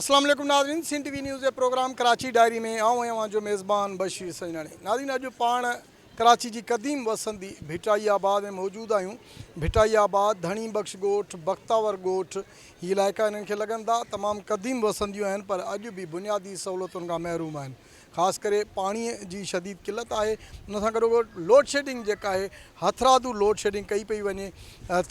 اسلام عليڪم ناظرين سنڌ ٽي وي نيوز جي پروگرام ڪراچي ڊائري ۾ آئون ۽ اوهان جو ميزبان بشير سڄڻاڻي ناظرين اڄ پاڻ ڪراچي جي قديم وسندي ڀٽائي آباد ۾ موجود آهيون ڀٽائي آباد ڌڻي بخش ڳوٺ بختاور ڳوٺ هي علائقا انهن کي لڳن ٿا تمام قديم وسنديون آهن پر اڄ به بنيادي سهولتن کان محروم آهن خاص ڪري پاڻي جي شديد قلت آهي ان سان گڏوگڏ لوڊشيڊنگ جيڪا آهي هٿرادو لوڊشيڊنگ ڪئي پئي وڃي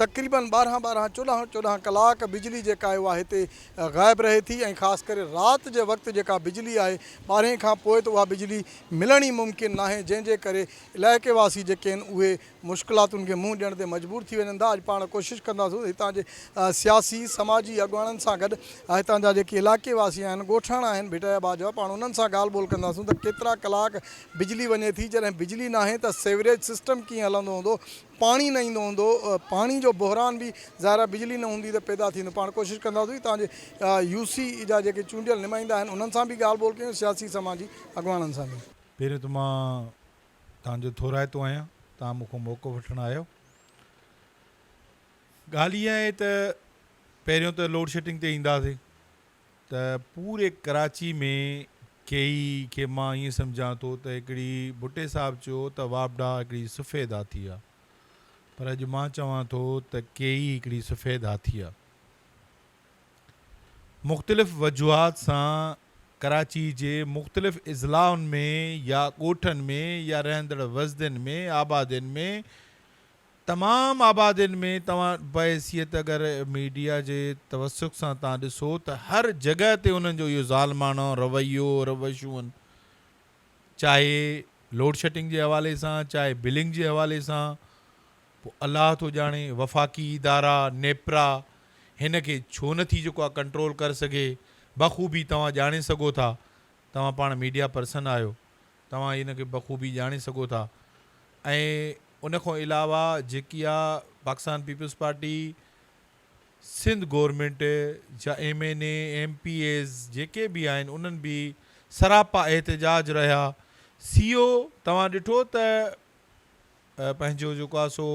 تقريبن ٻارهن ٻارهن چوڏهن چوڏهن ڪلاڪ بجلي جيڪا آهي اها هتي غائب رهي ٿي ۽ خاص ڪري رات جي وقت جيڪا بجلي آهي ٻارهين کان پوء ته اها بجلي ملڻ ئي ممڪن ناهي جنهن جي ڪري علائقي واسي جيڪي آهن اهي مشڪلاتن کي منهن ڏيڻ تي مجبور ٿي وڃن ٿا اڄ پاڻ ڪوشش ڪنداسون ته هتان جي سياسي سماجي اڳواڻن سان گڏ هتان جا جيڪي علائقي واسي آهن ڳوٺاڻا آهن ڀٽائي آباد جا پاڻ انهن سان ڳالهه ٻولهه ڪنداسون ته ڪيترا ڪلاڪ بجلي وڃي ٿي جڏهن بجلي ناهي ته سيوريج سسٽم ڪيئن هلندو هوندو پاڻي نه ايندو هوندو پاڻي جو بحران به ظاهر آهي بجلي نه هوندي ته پيدا ٿيندو پاڻ ڪوشش ڪنداسون هتان جي يو سي جا جيڪي چونڊيل نمائندا آهن انهن سان به ڳالهه ٻولهه ڪيون سياسي سماجي اڳواڻن سان به. پهريون ته مان توهان جو ٿورائتو آهيان توهان مون کان موقف وٺڻ آيو. ڳالهه اها آهي ته پهريون ته لوڊ شيڊنگ تي اينداسين ته پوري ڪراچي ۾ ڪيئي کي مان ائين سمجهان ٿو ته هڪڙي ڀٽي صاحب چيو ته واپڊا هڪڙي سفيد هاٿي آ پر اڄ مان چوان ٿو ته ڪيئي هڪڙي سفيد هاٿي آ. مختلف وجوهات سان ڪراچي جي مختلف اضلاعن ۾ يا ڳوٺن ۾ يا رهندڙ وسدين ۾ آبادين ۾ تمام آبادين ۾ توهان بحيثيت اگر ميڊيا جي توسط سان توهان ڏسو ته هر جڳهه تي انهن جو اهو ظالماڻو رويو روشون چاهي لوڊشيڊنگ جي حوالي سان چاهي بلنگ جي حوالي سان پوء الله ٿو ڄاڻي وفاقي ادارا، نيپرا، هن کي ڇو نه ٿي جيڪو آ ڪنٽرول ڪر سگهي، بخوبي توهان ڄاڻي سگهو ٿا، توهان پاڻ ميڊيا پرسن آهيو، توهان هن کي بخوبي ڄاڻي سگهو ٿا ۽ ان کان علاوه جيڪي آ Pakistan peoples party, Sindh government جا M N A, M P As جيڪي به آهن انهن به سراپا احتجاج رهيا، سي او توهان ڏٺو ته پنهنجو جيڪو آهي سو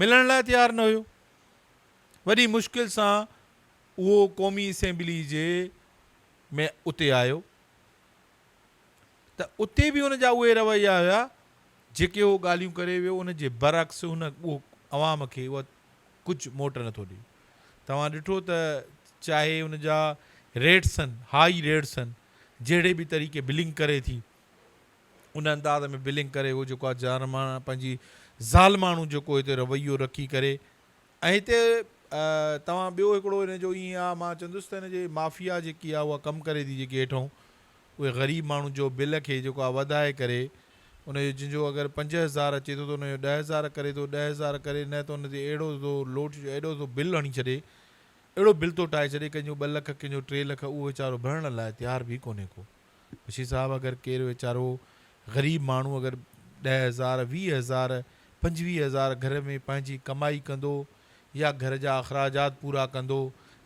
ملڻ لاء تيار نه هيو. وڏي مشڪل سان اهو قومي اسيمبلي جي ۾ اتي آيو ته اتي به ان جا اهي رويا هيا جيڪي هو ڳالهيون ڪري ويو ان جي برعڪس هن اهو عوام کي اها ڪجهه موٽ نٿو ڏي. توهان ڏٺو ته چاهي ان جا ريٽس آهن هائي ريٽس آهن جهڙي به طريقي بلنگ ڪري ٿي ان انداز ۾ بلنگ ڪري هو جيڪو آهي ظالماڻا پنهنجي ظالماڻو جيڪو هتي رويو رکي ڪري ۽ هتي توهان ٻيو هڪڙو هن جو ائين آهي مان چوندس ته هن جي مافيا جيڪي آهي اها ڪم ڪري ٿي جيڪي هيٺئون اهي غريب ماڻهن جو بل کي جيڪو آهي وڌائي ڪري ان جو جن جو اگر 5000 اچي ٿو ته ان جو 10000 ڪري ٿو 10000 ڪري نه ته ان تي اهڙو ٿو لوڊ اهڙو ٿو بل هڻي ڇڏي اهڙو بل ٿو ٺاهي ڇڏي ڪنهن جو 2 لک ڪنهن جو 3 لک اهو ويچارو ڀرڻ لاء تيار به ڪونهي ڪو. بشير صاحب اگر ڪير ويچارو غريب ماڻهو اگر ڏهه هزار 20 هزار 25 هزار گهر ۾ پنهنجي ڪمائي ڪندو يا گهر جا اخراجات پورا ڪندو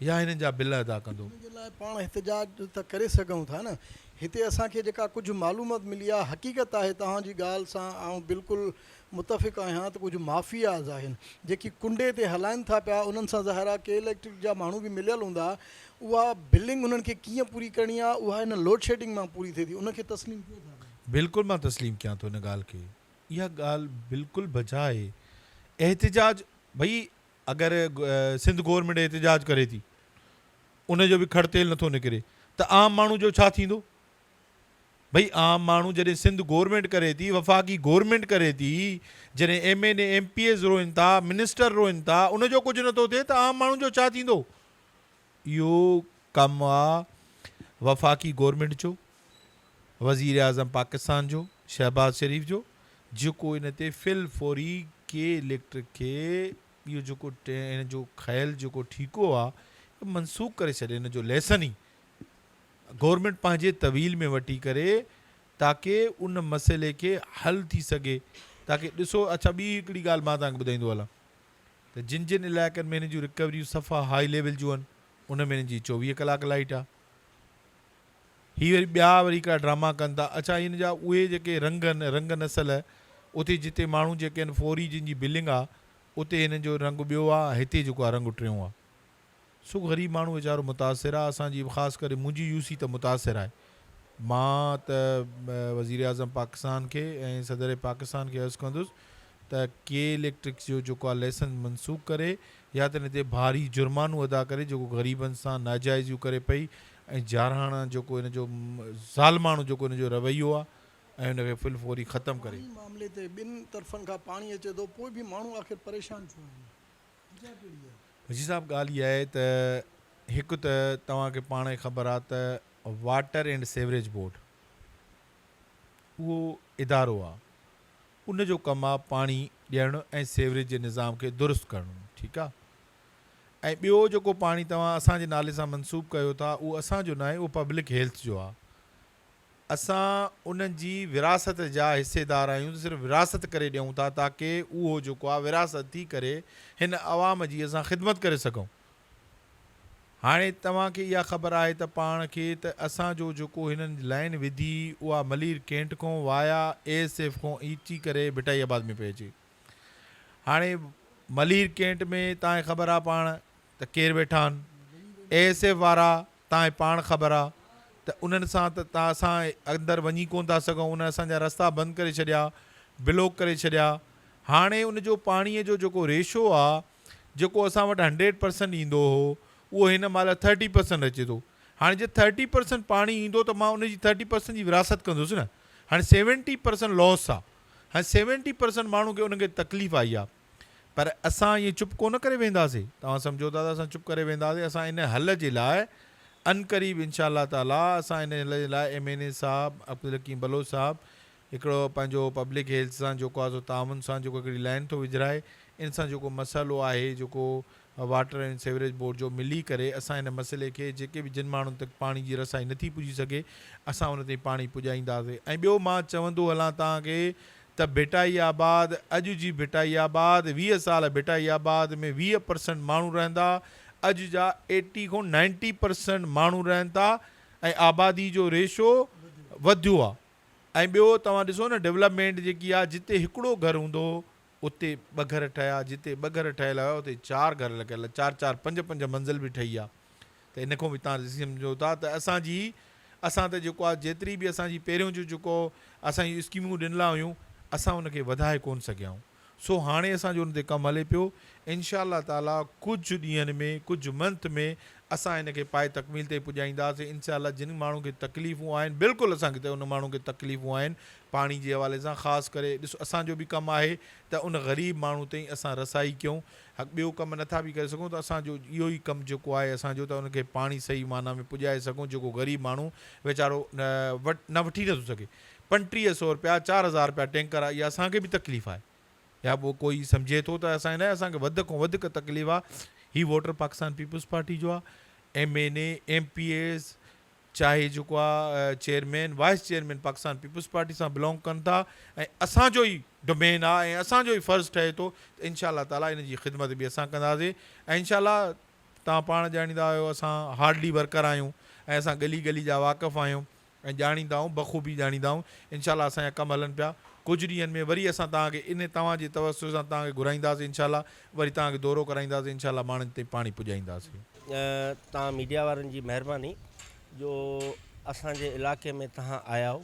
يا هنن جا بل ادا ڪندو. ان جي لاء پاڻ احتجاج ته ڪري سگهون ٿا نه. هتي اسان کي جيڪا ڪجهه معلومات ملي آهي حقيقت آهي توهان جي ڳالهه سان آئون بلڪل متفق آهيان ته ڪجهه مافياز آهن جيڪي ڪنڊي تي هلائن ٿا پيا انهن سان ظاهر آهي ڪي اليڪٽرڪ جا ماڻهو به مليل هوندا اها بلنگ انهن کي ڪيئن پوري ڪرڻي آهي اها هن لوڊشيڊنگ مان پوري ٿئي ٿي ان کي تسليم ڪيو ٿا پيا. بلڪل مان تسليم ڪيان ٿو ان ڳالهه کي اها ڳالهه بلڪل بجا آهي احتجاج ڀئي اگر سنڌ گورنمينٽ احتجاج ڪري ٿي ان جو به کڙ تيل نٿو نڪري ته عام ماڻهو جو ڇا ٿيندو ڀئي عام ماڻهو جڏهن سنڌ گورنمينٽ ڪري ٿي، وفاقي گورنمينٽ ڪري ٿي، جڏهن M N A, M P As روئن ٿا، منسٽر روئن ٿا، ان جو ڪجهه نٿو ٿئي ته عام ماڻهو جو ڇا ٿيندو؟ اهو ڪم آ وفاقي گورنمينٽ جو، وزيراعظم پاڪستان جو، شهباز شريف جو، جيڪو ان تي في الفوري ڪي اليڪٽرڪ کي اهو جيڪو هن جو کنيل جيڪو ٺيڪو آ، اهو منسوخ ڪري ڇڏي، هن جو ليسن ئي گورنمينٽ پنهنجي طويل ۾ وٺي ڪري تاڪه ان مسئلي کي حل ٿي سگهي تاڪه ڏسو اڇا ٻي هڪڙي ڳالهه مان توهان کي ٻڌائيندو هلان ته جن جن علائقن ۾ هن جون رڪوريون صفا هائي ليول جون آهن ان ۾ هن جي 24 ڪلاڪ لائيٽ آهي هي وري ٻيا وري هڪڙا ڊراما ڪن ٿا اڇا هن جا اهي جيڪي رنگ آهن رنگ نسل اتي جتي ماڻهو جيڪي آهن فوري جن جي بلنگ آهي اتي هنن جو رنگ ٻيو آهي هتي جيڪو آهي رنگ ٽيون آهي. سو غريب ماڻهو ويچارو متاثر آ اسان جي خاص ڪري منهنجي يو سي ته متاثر آهي مان ته وزيراعظم پاڪستان کي ۽ صدر پاڪستان کي عرض ڪندس ته ڪي اليڪٽرڪ جو جيڪو آ ليسنس منسوخ ڪري يا ته ان تي ڀاري جرمانو ادا ڪري جيڪو غريبن سان ناجائزيون ڪري پئي ۽ جارحاڻا جيڪو ان جو ظالماڻو جيڪو ان جو رويو آ ۽ ان کي فل فوري ختم ڪري. پاڻي معاملي تي ٻن طرفن کان پاڻي اچي ٿو پوء به ماڻهو آخر پريشان ڇو آهن؟ وجهه ڪهڙي آهي؟ حاجي صاحب ڳالهه اها آهي ته هڪ ته توهان کي پاڻ کي خبر آهي ته واٽر اينڊ سيوريج بورڊ اهو ادارو آهي ان جو ڪم آهي پاڻي ڏيڻ ۽ سيوريج جي نظام کي درست ڪرڻ ٺيڪ آهي ۽ ٻيو جيڪو پاڻي توهان اسان جي نالي سان منسوب ڪيو ٿا اهو اسان جو ناهي اهو پبلڪ هيلٿ جو آهي اسان انهن جي وراثت جا حصيدار آهيون ته صرف وراثت ڪري ڏيون ٿا تاڪه اهو جيڪو آهي وراثت ٿي ڪري هن عوام جي اسان خدمت ڪري سگهون. هاڻي توهان کي اها خبر آهي ته پاڻ کي ته اسان جو جيڪو هنن لائين وڌي اها ملير ڪينٽ کان وايا اي ايس ايف کان اچي ڪري ڀٽائي آباد ۾ پئي اچي. هاڻي ملير ڪينٽ ۾ توهان کي خبر آهي پاڻ ته ڪير ويٺا آهن اي ايس ايف وارا تان پاڻ خبر آ ته انهن سان ته تان اسان اندر وڃي ڪونه ٿا سگهون انهن اسان جا رستا بند ڪري ڇڏيا بلوڪ ڪري ڇڏيا هاڻي ان جو پاڻي جو جيڪو ريشو آ جيڪو اسان وٽ هنڊريڊ پرسنٽ ايندو هو اهو هن مهل ٿرٽي پرسنٽ اچي ٿو هاڻي جي ٿرٽي پرسنٽ پاڻي ايندو ته مان ان جي ٿرٽي پرسنٽ جي وراثت ڪندس نه هاڻي سيونٽي پرسنٽ لاس آ هاڻي سيونٽي پرسنٽ ماڻهو کي انهن کي تڪليف آئي آ پر اسان ائين چپ ڪونه ڪري وينداسين، توهان سمجهو ٿا ته اسان چپ ڪري وينداسين، اسان ان حل جي لاء عنقريب انشاء الله تعاليٰ اسان ان حل جي لاء ايم اين اي صاحب عبدالحڪيم بلوچ صاحب هڪڙو پنهنجو پبلڪ هيلٿ سان جيڪو آهي سو تعاون سان جيڪو هڪڙي لائين ٿو وجهرائي ان سان جيڪو مسئلو آهي جيڪو واٽر اينڊ سيوريج بورڊ جو ملي ڪري اسان ان مسئلي کي جيڪي به جن ماڻهن تڪ پاڻي جي رسائي نٿي پڄي سگهي اسان ان تائين پاڻي پڄائينداسين ۽ ٻيو مان چوندو هلان توهان کي ته ڀٽائي آباد اڄ جي ڀٽائي آباد 20 سال ڀٽائي آباد ۾ 20 پرسنٽ ماڻهو رهندا اڄ جا ايٽي کان نائنٽي پرسنٽ ماڻهو رهن ٿا ۽ آبادي جو ريشو وڌيو آ ۽ ٻيو توهان ڏسو نه ڊولپمينٽ جيڪي آ جتي هڪڙو گهر هوندو هو اتي ٻه گهر ٺهيا جتي ٻه گهر ٺهيل هيا اتي چار گهر لڳل چار چار پنج پنج منزل به ٺهي آ ته ان کان به توهان ڏسي سمجهو ٿا ته اسان جي اسان ته جيڪو آهي جيتري به اسان جي پهريون جو جيڪو اسان جون اسڪيمون ڏنل هيون اسان ان کي وڌائي ڪون سگهيا آهيون سو هاڻي اسان جو ان تي ڪم هلي پيو انشاء الله تعالي ڪجهه ڏينهن ۾ ڪجهه منٿ ۾ اسان ان کي پائي تڪميل تائين پڄائينداسين انشاء الله جن ماڻهن کي تڪليفون آهن بلڪل اسان کي ته ان ماڻهن کي تڪليفون آهن پاڻي جي حوالي سان خاص ڪري ڏسو اسان جو به ڪم آهي ته ان غريب ماڻهو تائين اسان رسائي ڪيون حق ٻيو ڪم نٿا به ڪري سگهون ته اسان جو اهو ئي ڪم جيڪو آهي اسان جو ته ان کي پاڻي صحيح معنيٰ ۾ پڄائي سگهون جيڪو غريب ماڻهو ويچارو نه وٺي نٿو سگهي 35 سو رپيا 4000 رپيا ٽينڪر آهي اها اسان کي به تڪليف آهي يا پوء ڪوئي سمجهي ٿو ته اسان نه اسان کي وڌ کان وڌڪ تڪليف آهي هي ووٽر پاڪستان پيپلز پارٽي جو آهي M N A M P As چاهي جيڪو آ chairman vice chairman Pakistan peoples party سان بلانگ ڪن ٿا ۽ اسان جو ئي ڊومين آ ۽ اسان جو ئي فرض ٺهي ٿو ته انشاء الله تعالي ان جي خدمت به اسان ڪنداسين ۽ انشاء الله توهان پاڻ ڄاڻيندا آهيو اسان هارڊلي ورڪر آهيون ۽ اسان ڳلي ڳلي جا واقف آهيون ۽ ڄاڻيندا آهيون بخوبي ڄاڻيندا آهيون انشاء الله اسان جا ڪم هلن پيا ڪجهه ڏينهن ۾ وري اسان توهان کي ان توهان جي توسط سان توهان کي گهرائينداسين انشاء الله وري توهان کي دورو ڪرائينداسين انشاء الله ماڻهن تائين پاڻي پڄائينداسين. توهان ميڊيا وارن جي مهرباني جو اسان جي علائقي ۾ توهان آيا آهيو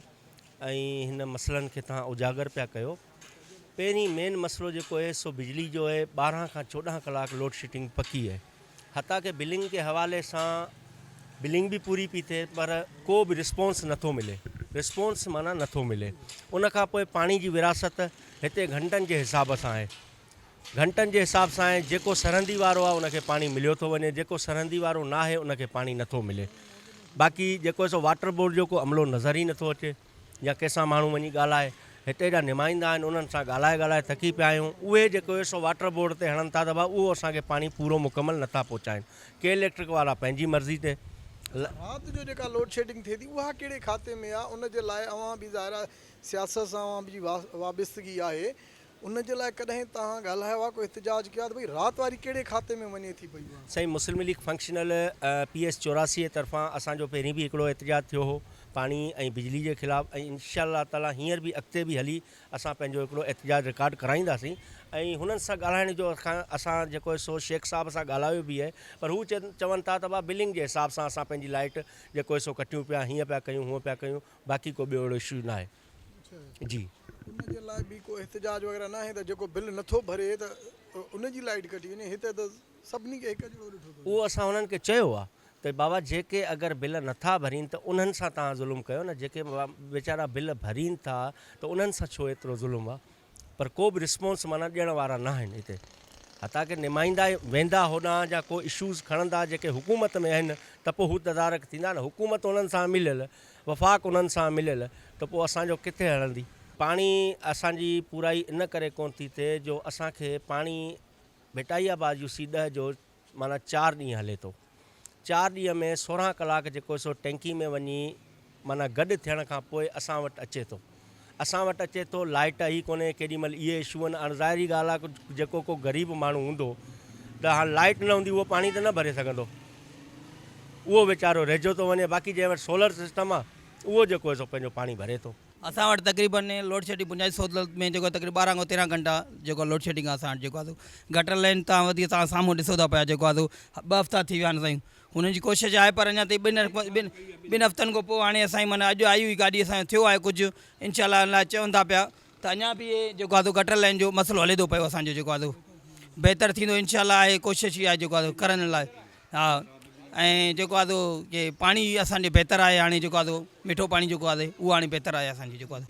۽ هن مسئلن کي توهان اجاگر پيا ڪيو پهرين مين مسئلو جيڪو آهي سو بجلي جو آهي 12 کان 14 ڪلاڪ لوڊ شيڊنگ پڪي آهي حتيٰ ڪه بلنگ ڪي حوالي سان بلنگ به پوري پي ٿئي پر ڪو به رسپانس نٿو ملي رسپانس معنيٰ نٿو ملي ان کان پوء پاڻي جي ورهاست هتي گهنٽن جي حساب سان آهي گهنٽن جي حساب سان آهي، جيڪو سرهندي وارو آهي ان کي پاڻي مليو ٿو وڃي، جيڪو سرهندي وارو ناهي ان کي پاڻي نٿو ملي. باقي جيڪو سو واٽر بورڊ جو ڪو عملو نظر ئي نٿو اچي يا ڪنهن سان ماڻهو وڃي ڳالهائي، هتي جا نمائندا آهن انهن سان ڳالهائي ڳالهائي ٿڪي پيا آهيون، اهي جيڪو سو واٽر بورڊ تي هڻن ٿا دٻا اهو اسان کي پاڻي پورو مڪمل نٿا پهچائن. ڪي اليڪٽرڪ وارا پنهنجي مرضي تي. رات جو جيڪا لوڊشيڊنگ ٿئي ٿي اها ڪهڙي کاتي ۾ آهي ان جي لاء اوهان به ظاهر آهي سياست سان اوهان جي وابستگي آهي ان جي لاء ڪڏهن توهان ڳالهايو آهي، ڪو احتجاج ڪيو آهي ته ڀئي رات واري ڪهڙي کاتي ۾ وڃي ٿي پئي اها؟ سائين مسلم ليگ فنڪشنل پي ايس 84 جي طرفان اسان جو پهرين به هڪڙو احتجاج ٿيو هو پاڻي ۽ بجلي جي خلاف ۽ انشاء الله تعالي هينئر به اڳتي به هلي اسان پنهنجو هڪڙو احتجاج رڪارڊ ڪرائينداسين ۽ هنن سان ڳالهائڻ جو اسان جيڪو آهي سو شيخ صاحب سان ڳالهايو به آهي پر هو چون ٿا ته بابا بلنگ جي حساب سان اسان پنهنجي لائيٽ جيڪو آهي سو ڪٽيون پيا هيئن پيا ڪيون هونئن پيا ڪيون باقي ڪو ٻيو اهڙو اشو ناهي جي. ان جي لاء به ڪو احتجاج وغيره ناهي ته جيڪو بل نٿو ڀري ته ان جي لائيٽ ڪٽي وڃي هتي ته سڀني کي هڪ جهڙو ڏٺو ٿو وڃي. اهو اسان هنن کي چيو آهي ته بابا جيڪي اگر بل نٿا ڀرين ته انهن سان توهان ظلم ڪيو نه جيڪي ويچارا بل ڀرين ٿا ته انهن سان ڇو ايترو ظلم آهي پر ڪو به رسپانس معنيٰ ڏيڻ وارا ناهن هتي حتيٰ ڪه نمائندا ويندا هوڏانهن جا ڪو اشوز کڻندا جيڪي حڪومت ۾ آهن ته پوء هو تدارڪ ٿيندا نه حڪومت انهن سان مليل وفاق انهن سان مليل ته پوء اسان جو ڪٿي هلندي. پاڻي اسان جي پورائي ان ڪري ڪونه ٿي ٿئي جو اسان کي پاڻي ڀٽائي آباد يو سي ڏهه جو معنيٰ چار ڏينهن هلي ٿو. چار ڏينهن ۾ 16 ڪلاڪ جيڪو سو ٽينڪي ۾ وڃي معنيٰ گڏ ٿيڻ کان پوء اسان وٽ اچي ٿو. اسان وٽ اچي ٿو لائيٽ ئي ڪونهي ڪيڏي مهل اهي اشو آهن هاڻ ظاهري ڳالهه آهي جيڪو ڪو غريب ماڻهو هوندو ته هاڻ لائيٽ نه هوندي اهو پاڻي ته نه ڀري سگهندو اهو ويچارو رهجيو ٿو وڃي باقي جنهن وٽ سولر سسٽم آهي اهو جيڪو آهي سو پنهنجو پاڻي ڀري ٿو. اسان وٽ تقريبن لوڊشيڊنگ بنيادي سهولت ۾ جيڪو تقريبن 12 کان 13 گهنٽا جيڪو لوڊشيڊنگ آهي اسان وٽ جيڪو آهي سو گٽر لائين تان وڌيڪ توهان سامهون ڏسو ٿا پيا جيڪو آهي سو ٻه هفتا ٿي ويا آهن سائين هنن جي ڪوشش آهي پر اڃا تائين ٻن ٻن هفتن کان پوء هاڻي اسان جي معنيٰ اڄ آئي هئي گاڏي اسان جو ٿيو آهي ڪجهه انشاء الله ان لاء چون ٿا پيا ته اڃا به اهي جيڪو آهي سو گٽر لائين جو مسئلو هلي ٿو پيو اسان جو جيڪو آهي سو بهتر ٿيندو انشاء الله آهي ڪوشش اها آهي جيڪو آهي سو ڪرڻ لاء ها ۽ جيڪو آهي سو ڪي پاڻي اسان جو بهتر آهي هاڻي جيڪو آهي سو مٺو پاڻي جيڪو آهي اهو هاڻي بهتر آهي اسان جو جيڪو آهي.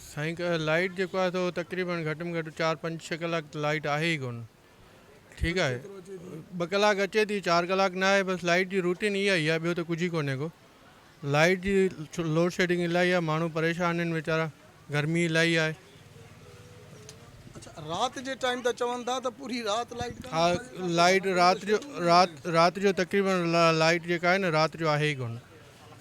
سائين لائيٽ جيڪو آهي سو تقريبن گهٽ ۾ گهٽ چار پنج ڇهه ڪلاڪ ته لائيٽ آهي ئي ڪونه ٺيڪ آهي ٻه ڪلاڪ اچي ٿي چار ڪلاڪ نه آهي بس لائيٽ جي روٽين اها ئي آهي ٻيو ته ڪجهه ئي ڪونهي ڪو لائيٽ جي لوڊ شيڊنگ الاهي آهي ماڻهو پريشان آهن ويچارا گرمي الاهي آهي. اڇا رات جي ٽائيم ته چون ٿا ته پوري رات لائيٽ ڪانه ها لائيٽ رات جو رات رات جو تقريبن لائيٽ جيڪا آهي نه رات جو آهي ئي ڪونه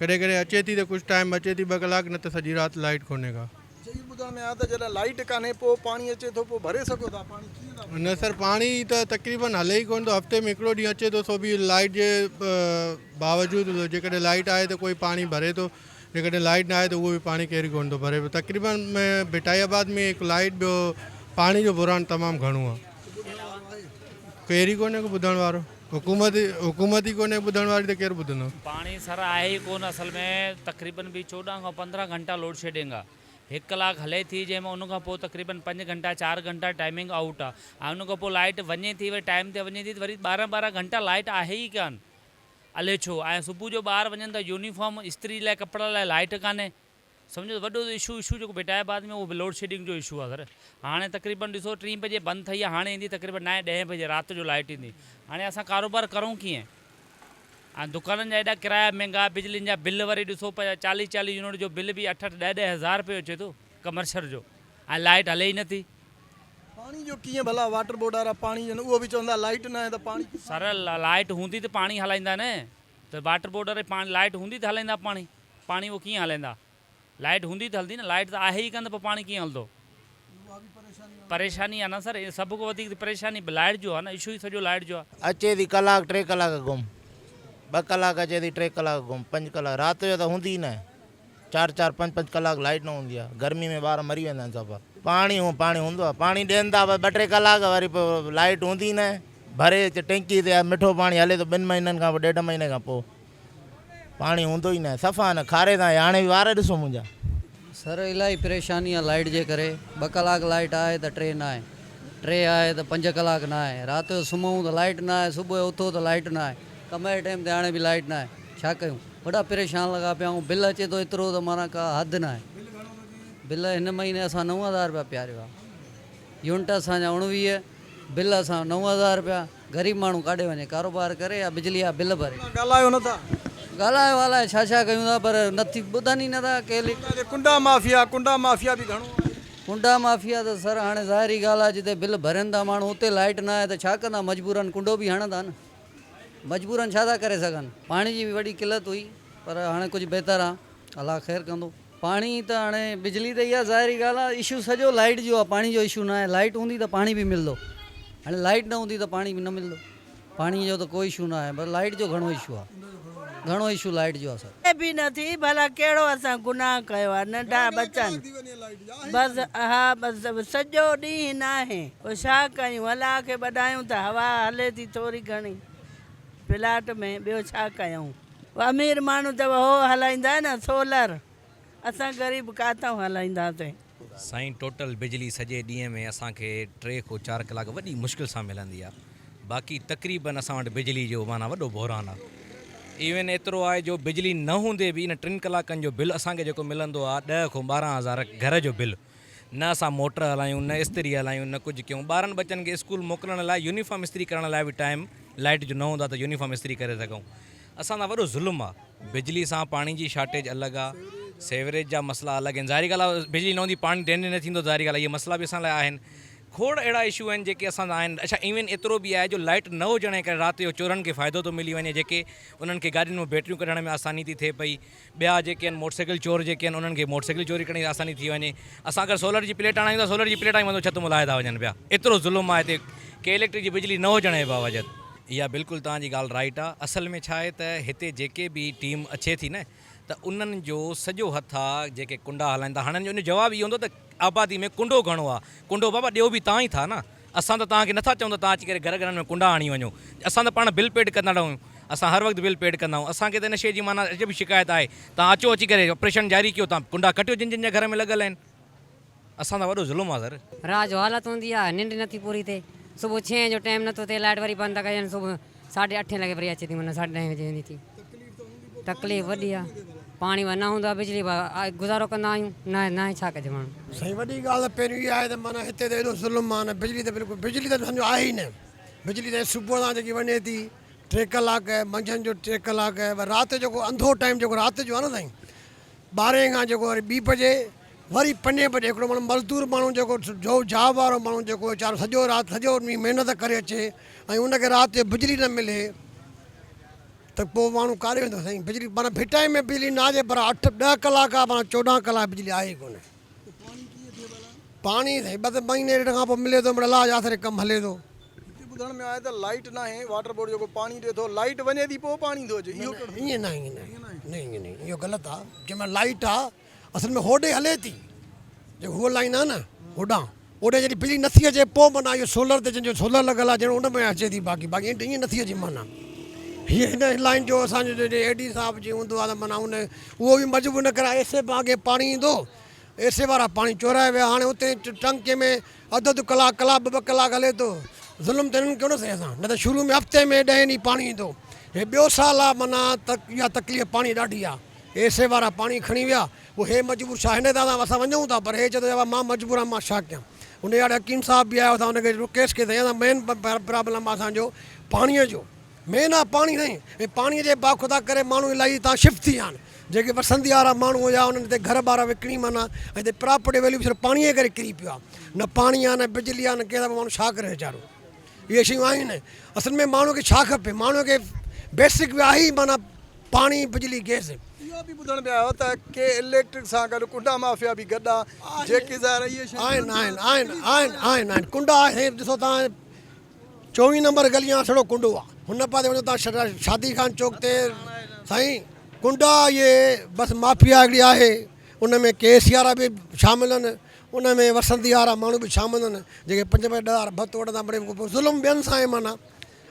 ڪڏهن ڪڏهن اچي ٿي ته ڪجهه ٽائيم اچي ٿي ٻه ڪلاڪ نه ته سڄي رات لائيٽ ڪونهي ڪا. اڇا اهو ٻڌڻ ۾ آيو ته جڏهن لائيٽ ڪانهي پوء پاڻي اچي ٿو پوء ڀري سگهو ٿا پاڻي ڪيئن ٿا ڀريو؟ نه سر پاڻي ته تقريبن هلي ئي ڪونه ٿو هفتي ۾ هڪڙو ڏينهن اچي ٿو سو به لائيٽ جي باوجود جيڪڏهن لائيٽ آهي ته ڪوئي پاڻي ڀري ٿو جيڪڏهن لائيٽ نه آهي ته اهو به پاڻي ڪير ڪونه ٿو ڀري تقريبن ڀٽائي آباد ۾ هڪ لائيٽ ٻيو پاڻي جو بحران تمام گهڻو آهي ڪير ئي ڪونهي ڪو ٻڌڻ وارو حڪومت حڪومت ئي ڪونهي ٻڌڻ واري ته ڪير ٻڌندو. پاڻي سر آهي ئي ڪونه اصل ۾ تقريبن به 14 کان 15 گهنٽا لوڊشيڊنگ آ هڪ ڪلاڪ هلي ٿي جنهن ۾ ان کان پوء تقريبن پنج گهنٽا چار گهنٽا ٽائمنگ آئوٽ آ ۽ ان کان پوء لائيٽ وڃي ٿي وري ٽائيم تي وڃي ٿي ته وري 12 12 گهنٽا لائيٽ آهي ئي ڪانه الائي ڇو ۽ صبح جو ٻار وڃن ٿا يونيفارم استري لاء ڪپڙا لاء لائيٽ ڪانهي سمجهو ته وڏو اشو اشو جيڪو ڀٽائي آباد ۾ اهو به لوڊشيڊنگ جو اشو آهي سر هاڻي تقريبن ڏسو ٽين بجي بند ٿئي آهي هاڻي ايندي تقريبن نائين ڏهين بجي رات جو لائيٽ ايندي هاڻي اسان ڪاروبار ڪرون ڪيئن ۽ دڪانن جا ايڏا ڪرايا مهنگا بجلين جا بل وري ڏسو پيا چاليهه چاليهه يونٽ جو بل به اٺ اٺ ڏهه ڏهه هزار رپيو اچي ٿو ڪمرشل جو ۽ لائيٽ هلي ئي نٿي. پاڻي جو ڪيئن ڀلا واٽر بورڊ وارا پاڻي ڏين اهو به چوندا لائيٽ ناهي ته پاڻي ڪٿان. سر لائيٽ هوندي ته پاڻي هلائيندا نه ته واٽر بورڊ وارا پاڻي لائيٽ هوندي ته هلائيندا پاڻي پاڻي اهو ڪيئن هلائيندا لائيٽ هوندي ته هلندي نه لائيٽ ته آهي ئي ڪانه ته پوء پاڻي ڪيئن هلندو پريشاني آهي نه سر سڀ کان وڌيڪ ته پريشاني لائيٽ جو آهي نه اشو ئي سڄو لائيٽ جو آهي. اچي ٿي ڪلاڪ ٽي ڪلاڪ گم ٻه ڪلاڪ اچي ٿي ٽي ڪلاڪ گم پنج ڪلاڪ رات جو ته هوندي ئي ناهي. چار چار پنج پنج ڪلاڪ لائيٽ نه هوندي آ گرمي ۾ ٻار مري ويندا آهن صفا. پاڻي هو پاڻي هوندو آ پاڻي ڏين ٿا ٻه ٽي ڪلاڪ وري پوء لائيٽ هوندي نه ڀري اچ ٽينڪي تي مٺو پاڻي هلي ٿو ٻن مهينن کان پوء ڏيڍ مهيني کان پوء پاڻي هوندو ئي نه صفا نه کاري تان هاڻي به وار ڏسو منهنجا. سر الاهي پريشاني آ لائيٽ جي ڪري ٻه ڪلاڪ لائيٽ آهي ته ٽي ناهي ٽي آهي ته پنج ڪلاڪ ناهي رات جو سمهون ته لائيٽ ناهي صبح جو اٿو ته لائيٽ ناهي ڪم جي ٽيم تي هاڻي به لائيٽ ناهي ڇا ڪيون. وڏا پريشان لڳا پيا آهيون بل اچي ٿو ايترو ته معنيٰ ڪا حد ناهي بل هن مهيني اسان 9000 رپيا پياريو آهي يونٽ اسان جا 19 بل اسان جو 9000 رپيا غريب ماڻهو ڪاڏي وڃي ڪاروبار ڪري يا بجلي جا بل ڀري. ڳالهايو نه ٿا. ڳالهايو الائي ڇا ڇا ڪيون ٿا پر نه ٿي ٻڌن ئي نه ٿا ڪي ڪنڊا مافيا ڪنڊا مافيا به گهڻو آهي. ڪنڊا مافيا ته سر هاڻي ظاهري ڳالهه آهي جتي بل ڀرين ٿا ماڻهو اتي لائيٽ نه آهي ته ڇا ڪندا مجبورن ڪنڊو به هڻندا نه. مجبورن ڇا ٿا ڪري سگهن. پاڻي جي به وڏي قلت هئي پر هاڻي ڪجهه بهتر آ الله خير ڪندو. پاڻي ته هاڻي بجلي ته اها ظاهري ڳالهه آ اشو سڄو لائيٽ جو آ پاڻي جو اشو ناهي لائيٽ هوندي ته پاڻي به ملندو هاڻي لائيٽ نه هوندي ته پاڻي به نه ملندو پاڻي جو ته ڪو اشو ناهي پر لائيٽ جو گهڻو اشو آ. گهڻو اشو لائيٽ جو آ سر. به نه ٿي ڀلا ڪهڙو اسان گناهه ڪيو آ ننڍا ٻچن بس ها بس سڄو ڏينهن ناهي پوء ڇا ڪيون الله کي ٻڏايون ته هوا هلي ٿي ٿوري گهڻي پلاٽ ۾ ٻيو ڇا ڪيون امير ماڻهو ته هو هلائيندا نه سولر اسان غريب ڪاٿئون هلائينداسين. سائين ٽوٽل بجلي سڄي ڏينهن ۾ اسان کي ٽي کان چار ڪلاڪ وڏي مشڪل سان ملندي آ باقي تقريبن اسان وٽ بجلي جو معنيٰ وڏو بحران آ ايون ايترو آهي جو بجلي نه هوندي به ان ٽن ڪلاڪن جو بل اسان کي جيڪو ملندو آ ڏهه کان 12 هزار گهر جو بل نه اسان موٽر هلايون نه استري هلايون نه ڪجهه ڪيون ٻارن ٻچن کي اسڪول موڪلڻ لاء يونيفارم استري ڪرڻ لاء به ٽائيم لائيٽ جو نه هوندو آ ته يونيفارم استري ڪري سگهون اسان سان وڏو ظلم آ. بجلي سان پاڻي جي شارٽيج الڳ آ، سيوريج جا مسئلا الڳ آهن، ظاهري ڳالهه آ بجلي نه هوندي پاڻي ڊرينيج نه ٿيندو ظاهري ڳالهه آ اهي مسئلا به اسان لاء آهن. کوڙ اهڙا اشو آهن جيڪي اسان سان آهن. اڇا ايون ايترو به آهي جو لائيٽ نه هجڻ جي ڪري رات جو چورن کي فائدو ٿو ملي وڃي جيڪي انهن کي گاڏين مان بيٽريون ڪڍڻ ۾ آساني ٿي ٿئي پئي. ٻيا جيڪي آهن موٽر سائيڪل چور جيڪي آهن انهن کي موٽر سائيڪل چوري ڪرڻ جي آساني ٿي وڃي. اسان اگر سولر جي پليٽ آڻايون ٿا سولر جي پليٽ آڻي مٿو ڇت مان لاهي ٿا وڃن پيا. ايترو ظلم آهي هتي ڪي اليڪٽرڪ جي بجلي نه هجڻ جي باوجد. اها بلڪل توهان جي ڳالهه رائيٽ آ اصل ۾ ڇا آهي ته هتي جيڪي به ٽيم اچي ٿي نه ته انهن جو سڄو هٿ آ جيڪي ڪنڊا هلائين ٿا هاڻي ان جو جواب اهو هوندو ته آبادي ۾ ڪنڊو گهڻو آ ڪنڊو بابا ڏيو به توهان ئي ٿا نه اسان ته توهان کي نٿا چئون ته توهان اچي ڪري گهر گهرن ۾ ڪنڊا هڻي وڃو اسان ته پاڻ بل پيڊ ڪندڙ آهيون اسان هر وقت بل پيڊ ڪندا آهيون اسان کي ته ان شيء جي معنيٰ عجب شڪايت آهي توهان اچو اچي ڪري آپريشن جاري ڪيو توهان ڪنڊا ڪٽيو جن جن جا گهر ۾ لڳل آهن. اسان سان وڏو ظلم آ سر. رات جو حالت هوندي آ ننڊ نٿي پوري ٿئي صبح ڇهين جو ٽيم نٿو ٿئي لائٽ وري بند ٿا ڪجن صبح ساڍي اٺين لڳي وري اچي ٿي معنيٰ ساڍي ڏهين بجي ويندي ٿي تڪليف وڏي آ پاڻي به نه هوندو آ بجلي به گذارو ڪندا آهيون نه ناهي ڇا ڪجي ماڻهو. سائين وڏي ڳالهه ته پهريون اها آهي ته معنيٰ هتي ته ايڏو ظلم آ نه بجلي ته بلڪل بجلي ته سمجهو آهي ئي نه بجلي ته صبح سان جيڪي وڃي ٿي ٽي ڪلاڪ منجهند جو ٽي ڪلاڪ رات جيڪو انڌو ٽائيم جيڪو رات جو آ نه سائين ٻارهين کان جيڪو وري ٻي بجي وري پنجين بجي هڪڙو ماڻهو مزدور ماڻهو جيڪو جو جاب وارو ماڻهو جيڪو ويچارو سڄو رات سڄو ڏينهن محنت ڪري اچي ۽ ان کي رات جو بجلي نه ملي ته پوء ماڻهو ڪاڏي ويندو سائين بجلي معنيٰ ڀٽائي ۾ بجلي نه آجي پر اٺ ڏهه ڪلاڪ آ معنيٰ 14 ڪلاڪ بجلي آهي ئي ڪونه پاڻي سائين ٻه ته مهيني ڏيڍ کان پوء ملي ٿو مڙ الله جي آسري ڪم هلي ٿو. هتي ٻڌڻ ۾ آيو ته لائيٽ ناهي واٽر بورڊ جيڪو پاڻي ڏي ٿو لائيٽ وڃي ٿي پوء پاڻي ٿو اچي اهو ڪهڙو ائين ناهي ائين ناهي نه ائين ناهي اهو غلط آ جنهن مهل لائيٽ آ اصل ۾ هوڏي هلي ٿي جيڪو هوء لائين آ نه هوڏانهن اوڏي جڏهن بجلي نٿي اچي پوء معنيٰ اهو سولر تي جنهن جو سولر لڳل آ جهڙو ان ۾ اچي ٿي باقي باقي ائين نٿي اچي معنيٰ هي هن لائين جو اسان جو جي اي ڊي صاحب جي هوندو آ ته معنيٰ ان اهو به مجبور نه ڪري اي سي اڳي پاڻي ايندو اي سي وارا پاڻي چورائي ويا هاڻي اتي ٽنڪي ۾ اڌ اڌ ڪلاڪ ڪلاڪ ٻه ٻه ڪلاڪ هلي ٿو ظلم ته هنن ڪيو نه سائين اسان نه ته شروع ۾ هفتي ۾ ڏهين ڏينهن پاڻي ايندو هي ٻيو سال آ معنيٰ اها تڪليف پاڻي ڏاڍي آ اي سي وارا پاڻي کڻي ويا پوء هي مجبور ڇا هن تان اسان وڃون ٿا پر هي چئي ٿو مان مجبور آهيان مان ڇا ڪيان ان ياڙي حڪيم صاحب به آيو اسان ان کي رڪيس کي سائين اسان مين پرابلم آ اسان جو پاڻي جو مين آ پاڻي سائين ۽ پاڻي جي با خدا ڪري ماڻهو الائي هتان شفٽ ٿي ويا آهن جيڪي وسندي وارا ماڻهو هيا انهن هتي گهر ٻار وڪڻي معنيٰ ۽ هتي پراپرٽي ويليو به صرف پاڻي جي ڪري ڪري پيو آ نه پاڻي آ نه بجلي آ نه ڪير آ ماڻهو ڇا ڪري ويچارو اهي شيون آهن اصل ۾ ماڻهو کي ڇا کپي ماڻهو کي بيسڪ به آهي معنيٰ پاڻي بجلي گيس. اهو به ٻڌڻ ۾ آيو ته ڪي اليڪٽرڪ سان گڏ ڪنڊا مافيا به گڏ آ جيڪي ظاهر اهي شيون آهن آهن آهن آهن آهن آهن ڪنڊا آهن ڏسو تان 24 نمبر گلي آ سڙو ڪنڊو آ هن پاسي وڃو تان شادي خان چوڪ تي سائين ڪنڊا اهي بس مافيا هڪڙي آهي ان ۾ ڪي سي وارا به شامل آهن ان ۾ وسندي وارا ماڻهو به شامل آهن جيڪي پنج پنج ڏهه هزار ڀتو وٺندا مڙئي ظلم ٻين سان آهي معنيٰ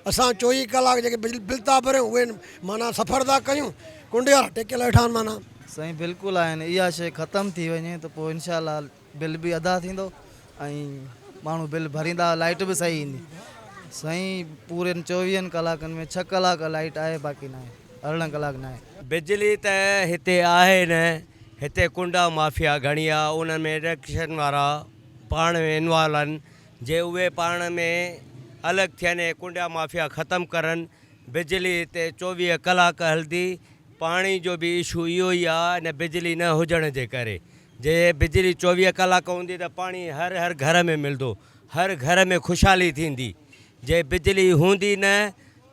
اسان 24 ڪلاڪ جيڪي بجلي بل ٿا ڀريون اهي معنيٰ سفر ٿا ڪيون ڪنڊي وارا ٽيڪيل ويٺا آهن معنيٰ. سائين بلڪل آهن اها شئي ختم ٿي وڃي ته پوء انشاء الله بل به ادا ٿيندو ۽ ماڻهو بل ڀريندا لائيٽ به صحيح ايندي سائين پورن چوويهن ڪلاڪن ۾ ڇهه ڪلاڪ لائيٽ آهي باقي ناهي 18 ڪلاڪ ناهي. بجلي ته هتي آهي نه هتي ڪنڊا مافيا گهڻي آ انهن ۾ اليڪشن وارا پاڻ ۾ انوالو آهن جي اهي پاڻ ۾ الڳ ٿين ۽ ڪنڊا مافيا ختم ڪرن بجلي هتي 24 ڪلاڪ هلندي پاڻي جو به اشو اهو ئي آ ان بجلي نه هجڻ جي ڪري جي بجلي 24 ڪلاڪ هوندي ته پاڻي هر هر گهر ۾ ملندو هر گهر ۾ خوشحالي ٿيندي جي بجلي هوندي نه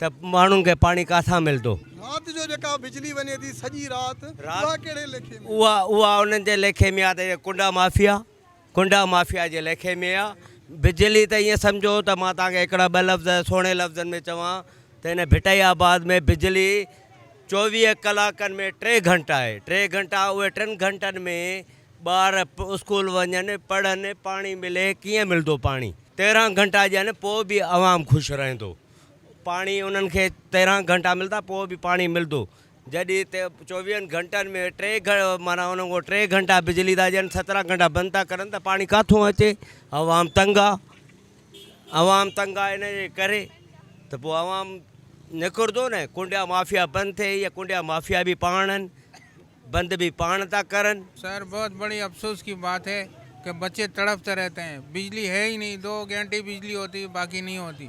ته ماڻهن کي پاڻي ڪاٿان ملندو. رات جو جيڪا بجلي وڃي ٿي سڄي رات اها ڪهڙي ليکي ۾. اها اها انهن جي ليکي ۾ آ ته اهي ڪنڊا مافيا ڪنڊا مافيا جي ليکي ۾ آ بجلي ته ائين سمجهو ته مان توهان کي هڪڙا ٻه لفظ سهڻي لفظن ۾ چوان ته هن ڀٽائي آباد ۾ بجلي 24 ڪلاڪن ۾ ٽي گهنٽا آهي، ٽي گهنٽا اهي ٽن گهنٽن ۾ ٻار اسڪول وڃن، پڙهن، پاڻي ملي، ڪيئن ملندو پاڻي؟ 13 گهنٽا ڏين پوء به عوام خوش رهندو، پاڻي انهن کي 13 گهنٽا ملندا پوء به پاڻي ملندو، جڏهن چوويهن گهنٽن ۾ ٽي معنيٰ انهن کان ٽي گهنٽا بجلي ٿا ڏين، 17 گهنٽا بند ٿا ڪرن ته پاڻي ڪاٿون اچي؟ عوام تنگ آ. عوام تنگ آهي ان جي ڪري ته پوء عوام نڪرندو نه ڪنڊيا مافيا بند ٿئي يا ڪنڊيا مافيا به پاڻ آهن بند به پاڻ ٿا ڪرن. سر بهت بڙي افسوس ڪي بات هي ڪه بچي تڙفته رهتي هين بجلي هي هي نهي دو گهنٽي بجلي هوتي هي باقي نهي هوتي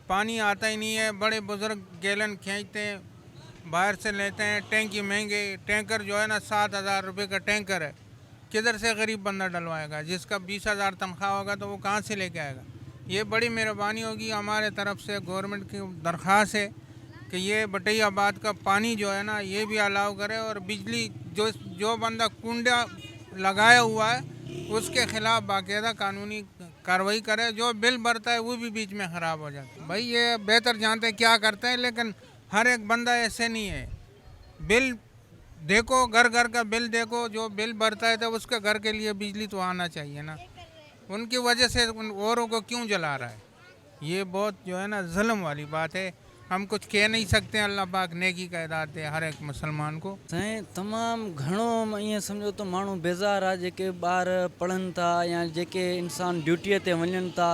پاني آتا هي نهي هي بڙي بزرگ گيلن کينچتي هين باهر سي ليتي هين ٽينڪي مهنگي ٽينڪر جو هي نه 7000 روپي ڪا ٽينڪر هي किधर से गरीब बंदा डलवाएगा जिसका 20,000 तनख्वाह होगा तो वो कहाँ से लेके आएगा। ये बड़ी मेहरबानी होगी हमारे तरफ से गवर्नमेंट की दरख्वास्त है कि ये भटई आबाद का पानी जो है ना ये भी अलाउ करे और बिजली जो बंदा कुंडा लगाया हुआ है उसके ख़िलाफ़ बाकायदा कानूनी कार्रवाई करे। जो बिल भरता है वो भी बीच में ख़राब हो जाता है। भाई ये बेहतर जानते हैं क्या करते हैं, लेकिन हर एक बंदा ऐसे नहीं है। बिल देखो, घर घर का बिल देखो, जो बिल भरता है तो उसके घर के लिए बिजली तो आना चाहिए ना। उनकी वजह से उन औरों को क्यों जला रहा है? ये बहुत जो है ना जुल्म वाली बात है। हम कुछ कह नहीं सकते हैं। अल्लाह पाक नेकी का हिदायत दे हर एक मुसलमान को। साईं तमाम घणो ईअं सम्झो त माण्हू बेज़ार आहे, जेके ॿार पढ़नि था या जेके इंसान ड्यूटीअ ते वञनि था,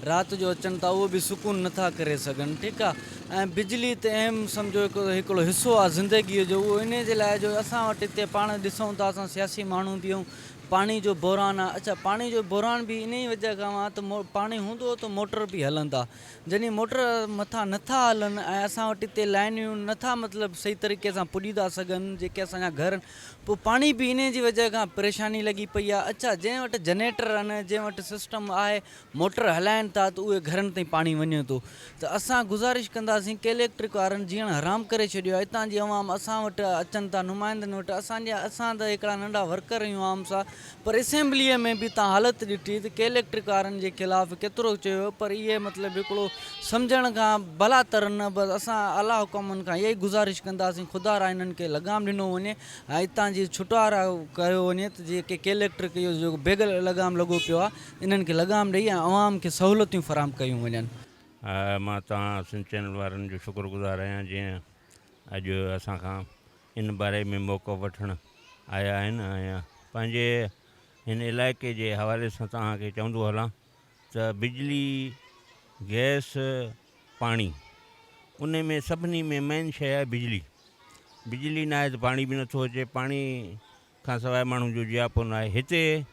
राति जो अचनि था, उहो बि सुकून नथा करे सघनि। ठीकु आहे, ऐं बिजली त अहम सम्झो हिकिड़ो हिसो आहे ज़िंदगीअ जो। उहो इन जे लाइ जो असां वटि हिते पाण ॾिसूं था, असां सियासी माण्हू बि आहियूं, पाणी जो बहरान आहे। अच्छा, पाणी जो बहरान बि इन ई वजह खां आहे त पाणी हूंदो त मोटर बि हलंदा, जॾहिं मोटर मथां नथा हलनि ऐं असां वटि हिते लाइनियूं नथा मतिलबु सही तरीक़े सां पुॼी था सघनि जेके असांजा घर आहिनि, पोइ पाणी बि इन जी वजह खां परेशानी लॻी पई आहे। अच्छा, जंहिं वटि जनरेटर आहिनि, जंहिं वटि सिस्टम आहे, मोटर हलाइनि था त उहे घरनि ताईं पाणी वञे थो। त असां गुज़ारिश कंदासीं के इलेक्ट्रिक वारनि जीअण हराम करे छॾियो आहे। हितां जी अवाम असां वटि अचनि था नुमाइंदनि वटि, असां त हिकिड़ा नंढा वर्कर आहियूं आम सां, पर असेंबलीअ में बि तव्हां हालत ॾिठी त के इलेक्ट्रिक वारनि जे ख़िलाफ़ केतिरो चयो वियो, पर इहे मतिलबु हिकिड़ो सम्झण खां भला तर न। बसि असां आला हुकमनि खां इहा ई गुज़ारिश कंदासीं, ख़ुदा रा हिननि खे लगाम ॾिनो वञे ऐं हितां जी छुटारा कयो वञे त जेके के इलेक्ट्रिक इहो जेको बेग लगाम लॻो पियो आहे, انهن کي لگام ڏئي ۽ عوام کي سهولتيون فراهم ڪيون وڃن. مان توهان سنڌ چينل وارن جو شڪر گذار آهيان جنهن اڄ اسان کان ان باري ۾ موقف وٺڻ آيا آهن ۽ پنهنجي هن علائقي جي حوالي سان توهان کي چوندو هلان ته بجلي، گئس، پاڻي ان ۾ سڀني ۾ مين شيء آهي بجلي. بجلي ناهي ته پاڻي به نٿو اچي، پاڻي کان سواء ماڻهو جو جياپو ناهي. هتي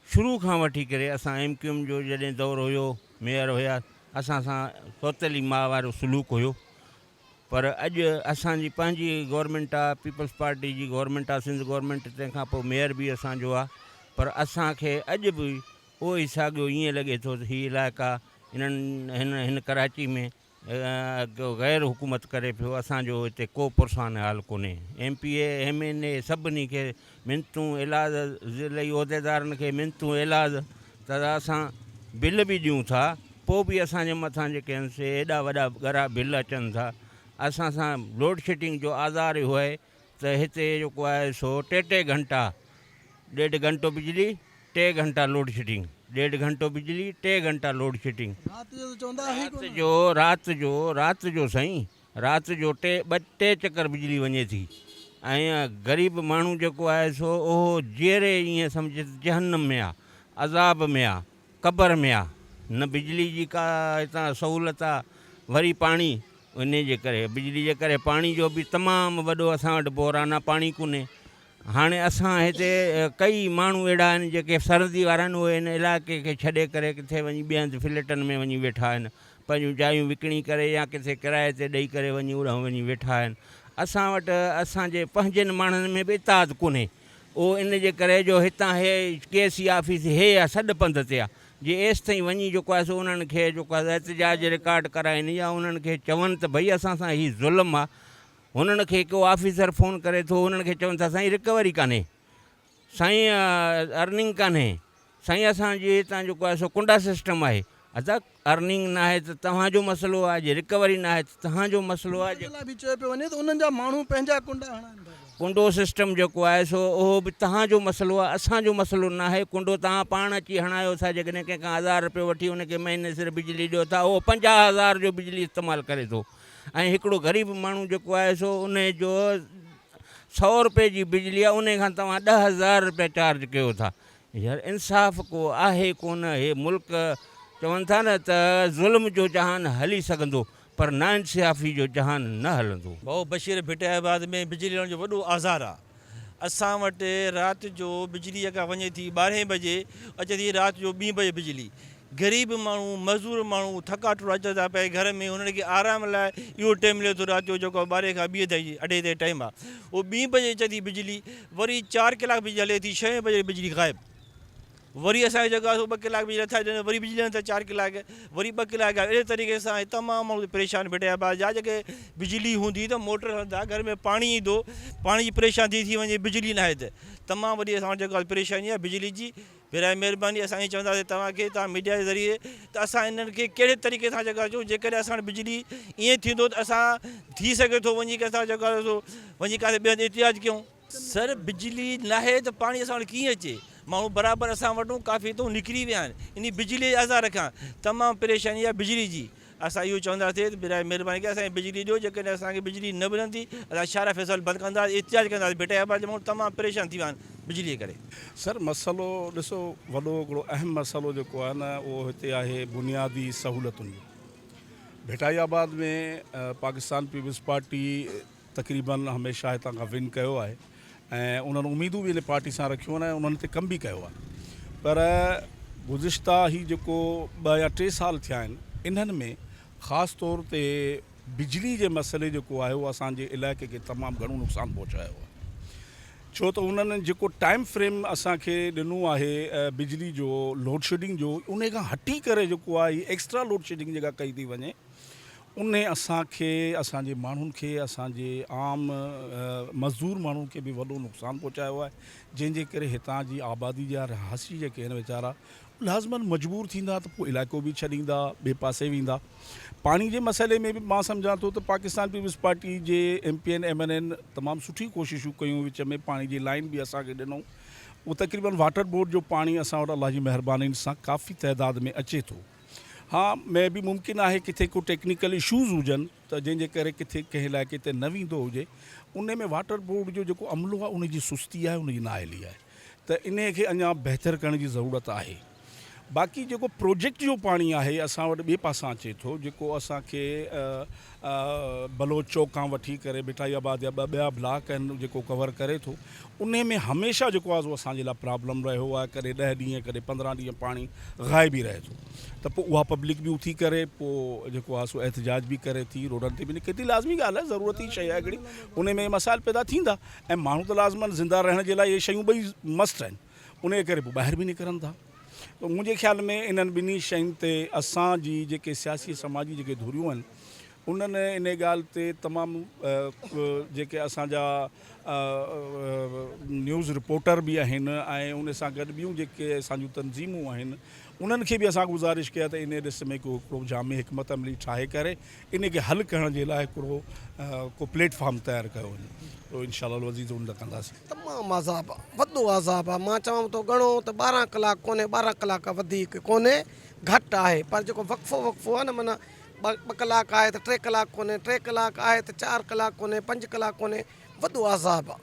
شروع کان وٺي ڪري اسان ايم ڪيو ايم جو جڏهن دور هيو ميئر هيا اسان سان سوتيلي ماء وارو سلوڪ هيو پر اڄ اسان جي پنهنجي گورنمينٽ آ پيپلز پارٽي جي گورنمينٽ آ سنڌ گورنمينٽ تنهن کان پوء ميئر به اسان جو آ پر اسان کي اڄ به اهو ئي ساڳيو ائين لڳي ٿو ته هي علائقا انهن هن هن ڪراچي ۾ غير حڪومت ڪري پيو اسان جو هتي ڪو پرسان حال ڪونهي M P A M N A سڀني کي منتون ايلاز ضلعي عهديدارن کي منتون ايلاز ته اسان بل به ڏيون ٿا پوء به اسان جي مٿان جيڪي آهن سي ايڏا وڏا ڳرا بل اچن ٿا اسان سان لوڊشيڊنگ جو آزار اهو آهي ته هتي جيڪو آهي سو ٽي ٽي گهنٽا ڏيڍ گهنٽو بجلي ٽي گهنٽا لوڊشيڊنگ ڏيڍ گهنٽو بجلي ٽي گهنٽا لوڊشيڊنگ رات جو ته چوندا آهي رات جو رات جو رات جو سائين رات جو ٽي ٻه ٽي چڪر بجلي وڃي ٿي ۽ غريب ماڻهو جيڪو آهي سو اهو جيئري ائين سمجهه ته جهنم ۾ آ عذاب ۾ آ قبر ۾ آ نه بجلي جي ڪا هتان سهولت آ وري پاڻي انهي جي ڪري بجلي جي ڪري پاڻي جو به تمام وڏو اسان وٽ بحران آ پاڻي ڪونهي هاڻي اسان هتي ڪئي ماڻهو اهڙا آهن جيڪي سرحدي وارا آهن اهي هن علائقي کي ڇڏي ڪري ڪٿي وڃي ٻين هنڌ فليٽن ۾ وڃي ويٺا آهن پنهنجون جايون وڪڻي ڪري يا ڪٿي ڪرائي تي ڏئي ڪري وڃي اوڏانهن وڃي ويٺا آهن اسان وٽ اسان جي پنهنجن ماڻهن ۾ به اتحاد ڪونهي اهو ان جي ڪري جو هتان هي ڪي سي آفيس هي آ سڏ پنڌ تي آ جي ايستائين وڃي جيڪو آهي سو انهن کي جيڪو آهي احتجاج رڪارڊ ڪرائين يا انهن کي چون ته ڀئي اسان سان هي ظلم آ هنن کي ڪو آفيسر فون ڪري ٿو انهن کي چون ٿا سائين رڪوري ڪانهي سائين ارننگ ڪانهي سائين اسان جي هتان جيڪو آهي سو ڪنڊا سسٽم آهي. ادا ارننگ ناهي ته توهان جو مسئلو آهي جي رڪوري ناهي ته توهان جو مسئلو آهي. ان لاء به چيو پيو وڃي ته انهن جا ماڻهو پنهنجا ڪنڊا هڻائن ٿا پيا. ڪنڊو سسٽم جيڪو آهي سو اهو به توهان جو مسئلو آهي اسان جو مسئلو ناهي ڪنڊو توهان پاڻ اچي هڻايو ٿا جيڪڏهن ڪنهن کان هزار رپيو وٺي ان کي مهيني سر بجلي ڏيو ٿا اهو 50 هزار جو بجلي استعمال ڪري ٿو ۽ هڪڙو غريب ماڻهو جيڪو آهي سو ان جو سئو رپئي جي بجلي آهي ان کان توهان 10,000 رپيا چارج ڪيو ٿا يار انصاف ڪو آهي ڪونه هي ملڪ چون ٿا نه ته ظلم جو جهان هلي سگهندو پر ناانصافي جو جهان نه هلندو. ڀائو بشير ڀٽي آباد ۾ بجلي لهڻ جو وڏو آزار آ اسان وٽ رات جو بجلي جيڪا وڃي ٿي ٻارهين بجي اچي ٿي رات جو ٻين بجي بجلي غريب ماڻهو مزدور ماڻهو ٿڪا ٽوٽا اچن ٿا پنهنجي گهر ۾ انهن کي آرام لاء اهو ٽيم ملي ٿو رات جو جيڪو ٻارهين کان ٻين تائين اڍائي تائين ٽائيم آ اهو ٻين بجي اچي ٿي بجلي وري چار ڪلاڪ بجلي هلي ٿي ڇهين بجي بجلي غائب وري اسان کي جيڪو آهي سو ٻه ڪلاڪ بجلي نٿا ڏين وري بجلي ڏين ٿا چار ڪلاڪ وري ٻه ڪلاڪ غائب اهڙي طريقي سان هي تمام ماڻهو پريشان بيٺا آهن جا جيڪي بجلي هوندي ته موٽر هلندا گهر ۾ پاڻي ايندو پاڻي جي پريشان ٿي ٿي وڃي بجلي ناهي ته تمام وڏي اسان وٽ جيڪو آهي پريشاني آهي بجلي جي براء مهرباني اسان ائين چونداسين توهان کي توهان ميڊيا جي ذريعي ته اسان انهن کي ڪهڙي طريقي سان جيڪو آهي چئون جيڪڏهن اسان وٽ بجلي ائين ٿيندو ته اسان ٿي سگهي ٿو وڃي ڪنهن سان جيڪو آهي سو وڃي ڪاٿي ٻئي هنڌ احتجاج ڪيون. سر بجلي ناهي ته پاڻي اسان وٽ ڪيئن اچي ماڻهو برابر اسان وٽون ڪافي هتون نڪري ويا آهن انهي بجلي جي آزار کان تمام پريشاني آهي بجلي جي اسان اهو چونداسين ته براء مهرباني ڪري اسان کي بجلي ڏيو جيڪڏهن اسان کي بجلي نه ملندي اسان شاهراهه فيصل بند ڪنداسين احتجاج ڪنداسين ڀٽائي آباد جا ماڻهو تمام پريشان ٿي ويا آهن بجلي جي ڪري. سر مسئلو ڏسو وڏو هڪڙو اهم مسئلو جيڪو آهي نه اهو هتي آهي بنيادي سهولتن جو ڀٽائي آباد ۾ پاڪستان پيپلز پارٽي تقريبن هميشه هتان کان ون ڪيو آهي ۽ انهن اميدون به ان پارٽي سان رکيون آهن ۽ انهن تي ڪم به ڪيو آهي پر گذشته هي جيڪو ٻه يا ٽي سال ٿيا آهن انهن ۾ خاص طور تي بجلي جي مسئلي جيڪو آهي اهو اسان جي علائقي کي تمام گهڻو نقصان پهچايو آهي ڇو ته انهن جيڪو ٽائيم فريم اسان کي ڏنو آهي بجلي جو لوڊشيڊنگ جو ان کان هٽي ڪري جيڪو آهي ايڪسٽرا لوڊشيڊنگ جيڪا ڪئي ٿي وڃي انهي اسان کي، اسان جي ماڻهن کي، اسان جي عام مزدور ماڻهن کي به وڏو نقصان پهچايو آهي، جنهن جي ڪري هتان جي آبادي جا رهاسي جيڪي آهن ويچارا لازماً مجبور ٿيندا ته پوء علائقو به ڇڏيندا، ٻئي پاسي ويندا. پاڻي جي مسئلي ۾ به مان سمجهان ٿو ته پاڪستان پيپلز پارٽي جي M P N M N N تمام سٺي ڪوششون ڪيون، وچ ۾ پاڻي جي لائين به اسان کي ڏنو، اهو تقريباً واٽر بورڊ جو پاڻي اسان وٽ الله جي مهربانين سان ڪافي تعداد ۾ اچي ٿو. ها مي بي ممڪن آهي ڪٿي ڪو ٽيڪنيڪل اشوز هجن ته جنهن جي ڪري ڪٿي ڪنهن علائقي تي نه ويندو هجي انهي ۾ واٽر بورڊ جو جيڪو عملو آهي ان جي سستي آهي ان جي نااهلي آهي ته انهي کي اڃا بهتر ڪرڻ جي ضرورت آهي باقي جيڪو پروجيڪٽ جو پاڻي آهي اسان وٽ ٻئي پاسان اچي ٿو جيڪو اسان کي بلوچ چوڪ کان وٺي ڪري ڀٽائي آباد جا ٻه ٻيا بلاڪ آهن جيڪو ڪور ڪري ٿو انهي ۾ هميشه جيڪو آهي سو اسان جي لاء پرابلم رهيو آهي ڪڏهن ڏهه ڏينهن ڪڏهن 15 ڏينهن پاڻي غائب ئي رهي ٿو ته پوء اها پبلڪ به اٿي ڪري پوء جيڪو آهي سو احتجاج به ڪري ٿي روڊن تي به نڪري ٿي لازمي ڳالهه آهي ضرورتي شيء آهي هڪڙي انهي ۾ مسائل پيدا ٿيندا ۽ ماڻهو ته لازمن زنده رهڻ جي لاء اهي شيون ٻئي مسٽ آهن انهي ڪري پوء ٻاهر به نڪرن ٿا ته منهنجي خيال ۾ انهن ٻنهي شين تي اسان جي جيڪي سياسي سماجي جيڪي ڌريون آهن انهن انهي ڳالهه تي تمام جيڪي اسان جا نيوز رپورٽر به آهن ۽ ان سان گڏ ٻيون جيڪي اسان جون تنظيمون آهن انهن کي به اسان گذارش ڪئي آهي ته انهي ڏس ۾ ڪو هڪڙو جامع حڪمت عملي ٺاهي ڪري انهي کي حل ڪرڻ جي لاء هڪڙو ڪو پليٽ فارم تيار ڪيو وڃي ته انشاء الله العزيز ان ڪنداسين. تمام عذاب آ وڏو عذاب آ مان چوان ٿو ڳڻو ته 12 ڪلاڪ ڪونهي 12 ڪلاڪ کان وڌيڪ ڪونهي گهٽ آهي پر جيڪو وقفو وقفو آ نه معنيٰ ٻه ڪلاڪ آهي ته ٽي ڪلاڪ ڪونهي، ٽي ڪلاڪ آهي ته چار ڪلاڪ ڪونهي، پنج ڪلاڪ ڪونهي، وڏو عذاب آ.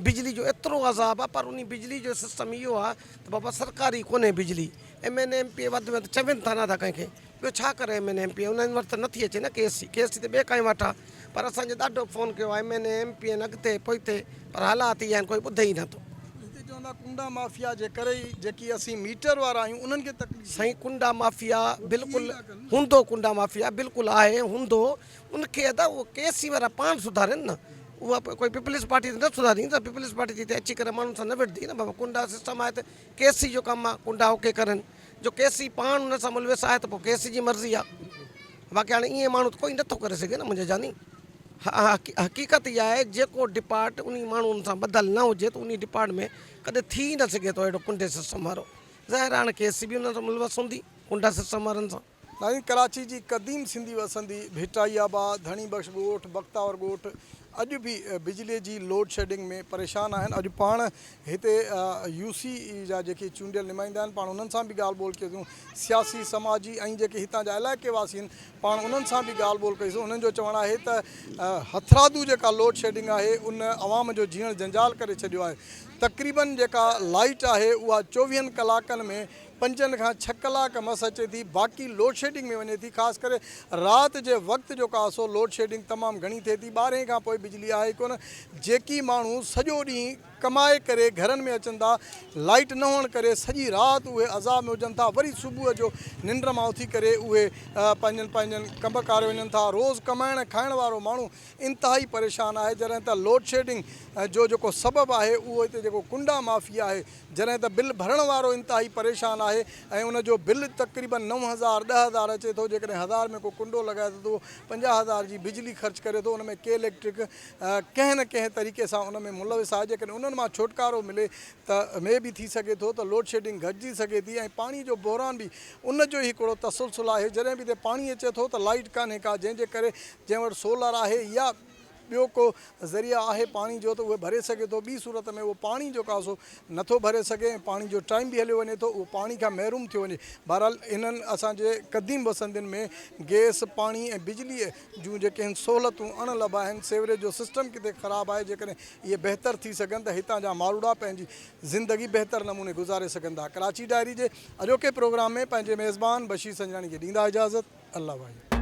بجلي جو ايترو عذاب آ پر انهي بجلي جو سسٽم اهو آ ته بابا سرڪاري ڪونهي بجلي، ايم اين اي ايم پي اي وڌ ۾ وڌ چون ٿا نه ٿا ڪنهن کي، ٻيو ڇا ڪري ايم اين اي ايم پي اي انهن وٽ ته نٿي اچي نه ڪي ايس سي، ڪي ايس سي ته ٻئي ڪائين وٽ آ پر اسان جي ڏاڍو فون ڪيو آ ايم اين اي ايم پي اين اڳتي پوئتي پر حالات اهي آهن ڪوئي ٻڌي ئي نه ٿو. هتي چون ٿا ڪنڊا مافيا جي ڪري ئي جيڪي اسين ميٽر وارا آهيون انهن کي تڪليف. سائين ڪنڊا مافيا بلڪل هوندو ڪنڊا مافيا بلڪل آهي هوندو ان کي ادا اهو ڪي سي وارا پاڻ سڌارين نه اها ڪوئي پيپلز پارٽي ته نه سڌاريندي نه پيپلز پارٽي ته هتي اچي ڪري ماڻهن سان نه وڙهندي نه بابا ڪنڊا سسٽم آهي ته ڪي سي جو ڪم آهي ڪنڊا اوڪي ڪرن جو ڪي سي پاڻ ان سان ملوث آهي ته پوء ڪي سي جي مرضي آهي باقي هاڻي ائين ماڻهو ته ڪوئي نٿو ڪري سگهي نه منهنجا جاني حقيقت اها آهي جيڪو ڊپارٽ انهي ماڻهن سان ٻڌل نه هجي ته انهي ڊپارٽ ۾ ڪڏهن ٿي ئي نه سگهي ٿو اهڙو ڪنڊي سسٽم وارو ظاهر آهي هاڻي ڪي سي به انهن سان ملوث هوندي ڪنڊا سسٽم وارن سان. ناظرين ڪراچي جي قديم سنڌي وسندي ڀٽائي آباد، ڌڻي بخش ڳوٺ، بختاور ڳوٺ اڄ به بجلي جي لوڊشيڊنگ ۾ پريشان آهن اڄ پاڻ هتي يو سي جا جيڪي چونڊيل نمائندا آهن پاڻ انهن سان به ڳالهه ٻولهه ڪئي سون سياسي سماجي ۽ جيڪي هتان جا علائقي واسي آهن پاڻ انهن سان به ڳالهه ٻولهه ڪئي سون انهن جو چوڻ آهي ته هٿرادو جيڪا لوڊشيڊنگ آهي ان عوام جو جيئڻ جنجال ڪري ڇڏيو آهي تقريبن جيڪا لائيٽ آهي اها چوويهن ڪلاڪن ۾ پنجن کان ڇهه ڪلاڪ مس اچي ٿي باقي لوڊشيڊنگ ۾ وڃي ٿي خاص ڪري رات جي وقت جيڪو آهي سو لوڊشيڊنگ تمام گهڻي ٿئي ٿي ٻارهين کان پوء بجلي آهي ئي ڪونه جيڪي ماڻهو سڄو ڏينهن ڪمائي ڪري گهرن ۾ اچن ٿا لائيٽ نه هئڻ ڪري سڄي رات اهي عذاب ۾ هجن ٿا وري صبح جو ننڊ مان اٿي ڪري اهي پنهنجن پنهنجن ڪم ڪاري وڃن ٿا روز ڪمائڻ کائڻ وارو ماڻهو انتهائي پريشان آهي جڏهن ته لوڊشيڊنگ جو جيڪو سبب آهي اهو هتي جيڪو ڪنڊا مافيا آهي جڏهن ته بل ڀرڻ وارو انتهائي پريشان آهي ۽ ان جو بل تقريبن 9000 10000 اچي ٿو جيڪڏهن هزار ۾ ڪو ڪنڊو لڳائي ٿو ته اهو 50 هزار جي بجلي خرچ ڪري ٿو ان ۾ ڪي اليڪٽرڪ ڪنهن نه ڪنهن طريقي سان ان ۾ ملوث آهي جيڪڏهن انهن مان ڇوٽڪارو ملي ته مي بي ٿي سگهي ٿو ته لوڊشيڊنگ گهٽجي سگهي ٿي ۽ پاڻي جو بحران به ان جو ئي هڪڙو تسلسل آهي جڏهن به هتي پاڻي اچي ٿو ته لائيٽ ڪانهي ڪا جنهن جي ڪري جنهن وٽ سولر آهي يا ٻيو ڪو ذريعا آهي پاڻي جو ته اهي ڀري سگهي ٿو ٻي صورت ۾ اهو پاڻي جو ڪاسو نٿو ڀري سگهي ۽ پاڻي جو ٽائيم به هليو وڃي ٿو اهو پاڻي کان محروم ٿيو وڃي بهرحال انهن اسان جي قديم وسندين ۾ گئس پاڻي ۽ بجلي جون جيڪي آهن سهولتون اڻ لڀ آهن سيوريج جو سسٽم ڪٿي خراب آهي جيڪڏهن اهي بهتر ٿي سگهن ته هتان جا ماروئڙا پنهنجي زندگي بهتر نموني گذاري سگهن ٿا ڪراچي ڊائري جي اڄوڪي پروگرام ۾ پنهنجي ميزبان بشير سنجراڻي کي ڏيندا اجازت الله واهي.